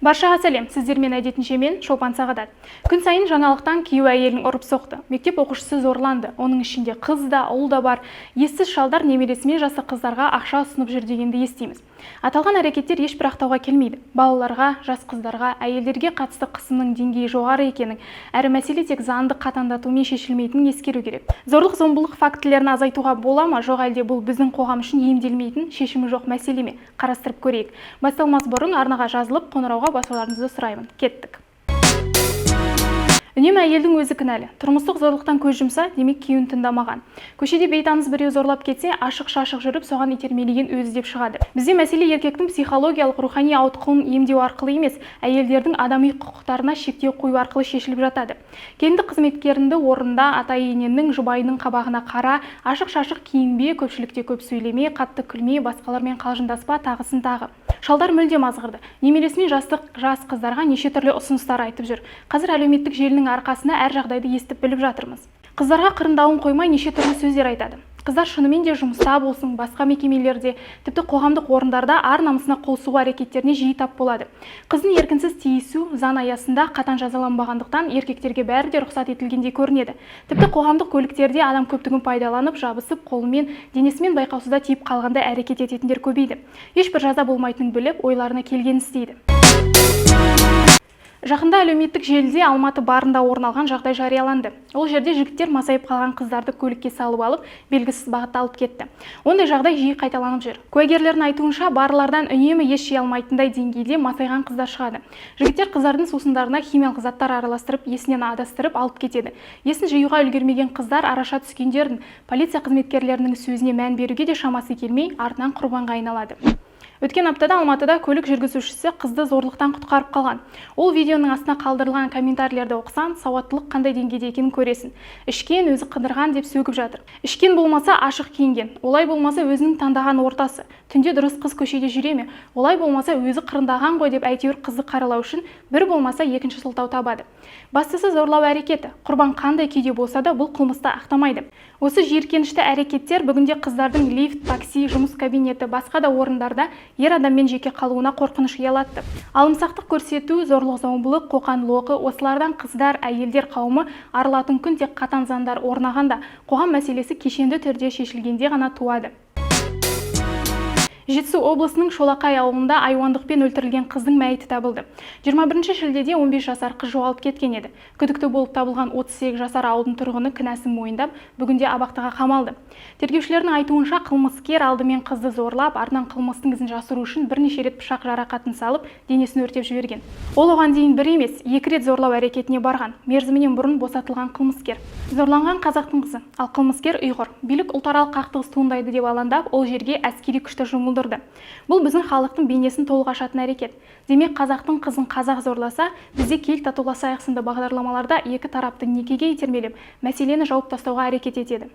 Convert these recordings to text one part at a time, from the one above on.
Баршаға сәлем! Сіздермен әдетінше мен, Шолпан Сағадат. Күн сайын жаңалықтан күйеу әйелін ұрып соқты, мектеп оқушысы зорланды, оның ішінде қыз да, ұл да бар, ессіз шалдар немересімен жасы қыздарға ақша ұсынып жүр дегенді естиміз. Аталған әрекеттер ешбір ақтауға келмейді. Балаларға, жас қыздарға, әйелдерге қатысты қысымның деңгейі жоғары екенін, әрі мәселе тек заңды қатаңдатумен шешілмейтінін ескеру керек. Зорлық зомбылық фактілерін азайтуға бола ма, жоқ әлде бұл біздің қоғам үшін емделмейтін, шешімі жоқ мәселе ме? Қарастырып көрейік. Басталмас бұрын арнаға жазылып, қоңырауға басуларыңызды сұраймын. Кеттік. Үнемі әйелдің өзі кінәлі. Тұрмыстық зорлықтан көз жұмса, демек, күйеуін тыңдамаған. Көшеде бейтаныс біреу зорлап кетсе, ашық шашық жүріп, соған итермелеген өзі деп шығады. Бізде мәселе еркектің психологиялық, рухани ауытқуын емдеу арқылы емес, әйелдердің адами құқықтарына шектеу қою арқылы шешіліп жатады. Келіндік қызметкеріңді орында, ата енеңнің, жұбайының қабағына қара, ашық шашық киінбе, көпшілікте көп сөйлеме, қатты күлме, басқалармен қалжыңдаспа, тағысын тағы. Шалдар мүлдем азғырды. Немересімен жастық жас қыздарға неше түрлі ұсыныстар айтып жүр. Қазір әлеуметтік желінің арқасында әр жағдайды естіп біліп жатырмыз. Қыздарға қырындауын қоймай, неше түрлі сөздер айтады. Қыздар шынымен де жұмыста болсын, басқа мекемелерде, тіпті қоғамдық орындарда ар намысына қол сұғу әрекеттеріне жиі тап болады. Қыздың еркінсіз тиісу заң аясында қатаң жазаланбағандықтан, еркектерге бәрі де рұқсат етілгендей көрінеді. Тіпті қоғамдық көліктерде адам көптігін пайдаланып, жабысып, қолымен, денесімен байқаусызда тиіп қалғандай әрекет ететіндер көбейді. Ешбір жаза болмайтынын біліп, ойларына келгенін істейді. Жақында әлеуметтік желіде Алматы барында орын алған жағдай жарияланды. Ол жерде жігіттер масайып қалған қыздарды көлікке салып алып, белгісіз бағытта алып кетті. Ондай жағдай жиі қайталанып жүр. Куәгерлердің айтуынша, барлардан үнемі ес жия алмайтындай деңгейде масайған қыздар шығады. Жігіттер қыздардың сусындарына химиялық заттар араластырып, есінен адастырып алып кетеді. Есін жиюға үлгермеген қыздар араша түскендердің, полиция қызметкерлерінің сөзіне мән беруге де шамасы келмей, артынан құрбанға айналады. Өткен аптада Алматыда көлік жүргізушісі қызды зорлықтан құтқарып қалған. Ол видеоның астына қалдырылған комментарийлерді оқысаң, сауаттылық қандай деңгейде екенін көресің. Ішкен, өзі қыдырған деп сөгіп жатыр. Ішкен болмаса, ашық киінген. Олай болмаса, өзінің таңдаған ортасы. Түнде дұрыс қыз көшеде жүре ме? Олай болмаса, өзі қырындаған ғой деп, әйтеуір қызды қаралау үшін бір болмаса екінші сылтау табады. Бастысы, зорлау әрекеті. Құрбан қандай күйде болса да, бұл қылмысты ақтамайды. Осы жиіркенішті әрекеттер бүгінде қыздардың лифт, такси, жұмыс кабинеті, басқа да орындарда ер адаммен жеке қалуына қорқыныш ұялатты. Алымсақтық көрсету, зорлық зомбылық, қоқан лоқы — осылардан қыздар, әйелдер қауымы арылатын күн тек қатаң заңдар орнағанда, қоғам мәселесі кешенді түрде шешілгенде ғана туады. Жетісу облысының Шолақай ауылында айуандықпен өлтірілген қыздың мәйіті табылды. 21 шілдеде 15 жасар қыз жоғалып кеткен еді. Күдікті болып табылған 38 жасар ауылдың тұрғыны кінәсін мойындап, бүгінде абақтыға қамалды. Тергеушілердің айтуынша, қылмыскер алдымен қызды зорлап, артынан қылмыстың ізін жасыру үшін бірнеше рет пышақ жарақатын салып, денесін өртеп жіберген. Ол оған дейін бір емес, екі рет зорлау әрекетіне барған. Мерзімінен бұрын босатылған қылмыскер. Зорланған қазақтың қызы, ал қылмыскер ұйғыр. Билік ұлтаралық қақтығыс туындайды деп алаңдап, ол жерге әскери күшті жұмылдырды. Бұл біздің халықтың бейнесін толық ашатын әрекет. Демек, қазақтың қызын қазақ зорласа, бізде «Кел, татуласайық» сынды бағдарламаларда екі тарапты некеге итермелеп, мәселені жауып тастауға әрекет етеді.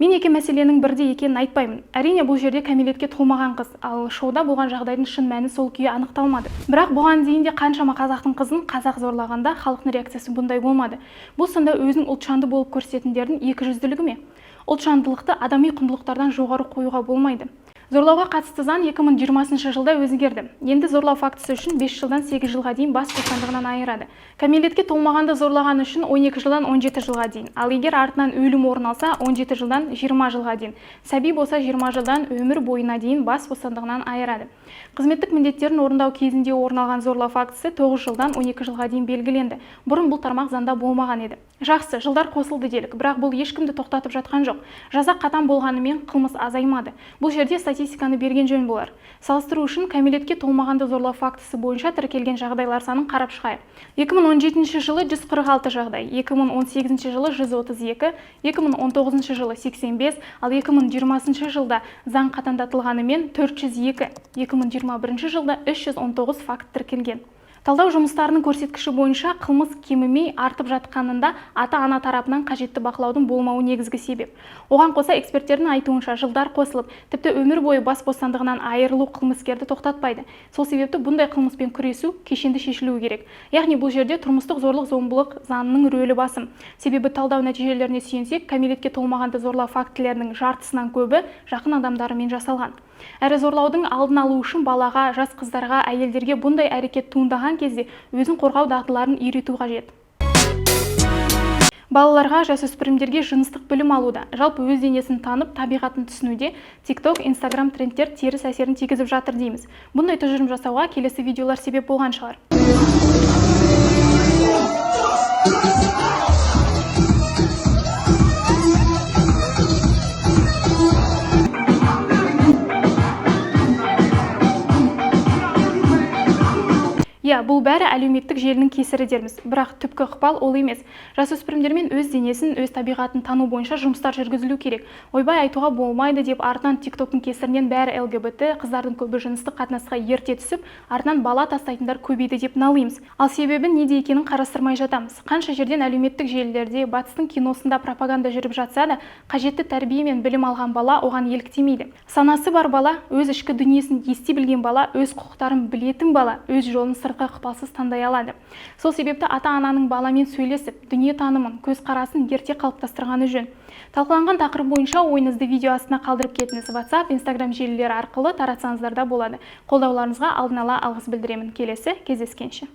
Мен екі мәселенің бірдей екенін айтпаймын. Әрине, бұл жерде кәмелетке толмаған қыз, ал шоуда болған жағдайдың шын мәні сол күйі анықталмады. Бірақ бұған дейін де қаншама қазақтың қызын қазақ зорлағанда, халықтың реакциясы бұндай болмады. Бұл сонда өзін ұлтжанды болып көрсететіндердің екіжүзділігі ме? Ұлтжандылықты адами құндылықтардан жоғары қоюға болмайды. Зорлауға қатысты заң 2020 жылда өзгерді. Енді зорлау фактісі үшін 5 жылдан 8 жылға дейін бас бостандығынан айырады. Кәмелетке толмағанды зорлаған үшін 12 жылдан 17 жылға дейін. Ал егер артынан өлім орын алса, 17 жылдан 20 жылға дейін. Сәби болса, 20 жылдан өмір бойына дейін бас бостандығынан айырады. Қызметтік міндеттерін орындау кезінде орын алған зорлау фактісі 9 жылдан 12 жылға дейін белгіленді. Бұрын бұл тармақ заңда болмаған еді. Жақсы, жылдар қосылды делік, бірақ бұл ешкімді тоқтатып жатқан жоқ. Жаза қатаң болғанымен, қылмыс азаймады. Бұл жерде статистиканы берген жөн болар. Салыстыру үшін кәмелетке толмағанды зорлау фактісі бойынша тіркелген жағдайлар санын қарап шығайық. 2017 жылы 146 жағдай, 2018 жылы 132, 2019 жылы 85, ал 2020 жылда заң қатаңдатылғанымен 402, 2021 жылда 319 факт тіркелген. Талдау жұмыстарының көрсеткіші бойынша, қылмыс кемімей, артып жатқанында ата-ана тарапынан қажетті бақылаудың болмауы негізгі себеп. Оған қоса, эксперттердің айтуынша, жылдар қосылып, тіпті өмір бойы бас бостандығынан айырылу қылмыскерді тоқтатпайды. Сол себепті бұндай қылмыспен күресу кешенді шешілуі керек. Яғни бұл жерде тұрмыстық зорлық-зомбылық заңының рөлі басым. Себебі талдау нәтижелеріне сүйенсек, кәмелетке толмағанды зорлау фактілерінің жартысынан көбі жақын адамдарымен жасалған. Әрі зорлаудың алдын алу үшін балаға, жас қыздарға, әйелдерге бұндай әрекет туындаған кезде өзін қорғау дағдыларын үйрету қажет. Балаларға, жасөспірімдерге жыныстық білім алуда, жалпы өз денесін танып, табиғатын түсінуде TikTok, Instagram трендтер теріс әсерін тигізіп жатыр дейміз. Бұндай тұжырым жасауға келесі видеолар себеп болған шығар. Иә, бұл бәрі әлеуметтік желінің кесірі дерміз. Бірақ түпкі ықпал ол емес. Жасөспірімдермен өз денесін, өз табиғатын тану бойынша жұмыстар жүргізілу керек. Ойбай, айтуға болмайды деп артынан TikToктың кесірінен бәрі ЛГБТ, қыздардың көбі жыныстық қатынасқа ерте түсіп, артынан бала тастайтындар көбейді деп налимыз. Ал себебі неде екенін қарастырмай жатамыз. Қанша жерден әлеуметтік желілерде, батыстың киносында пропаганда жүріп жатса да, қажетті тәрбие мен білім алған бала оған еліктемейді. Санасы бар бала, өз ішкі дүниесін ести білген бала, өз құқықтарын білетін бала, өз жолын сыртқы ықпалсыз таңдай алады. Сол себепті ата-ананың баламен сөйлесіп, дүние танымын, көзқарасын ерте қалыптастырғаны жөн. Талқыланған тақырып бойынша ойыңызды видео астына қалдырып кетіңіз. WhatsApp, Instagram желілері арқылы таратсаңыздар да болады. Қолдауларыңызға алдын ала алғыс білдіремін. Келесі кездескенше.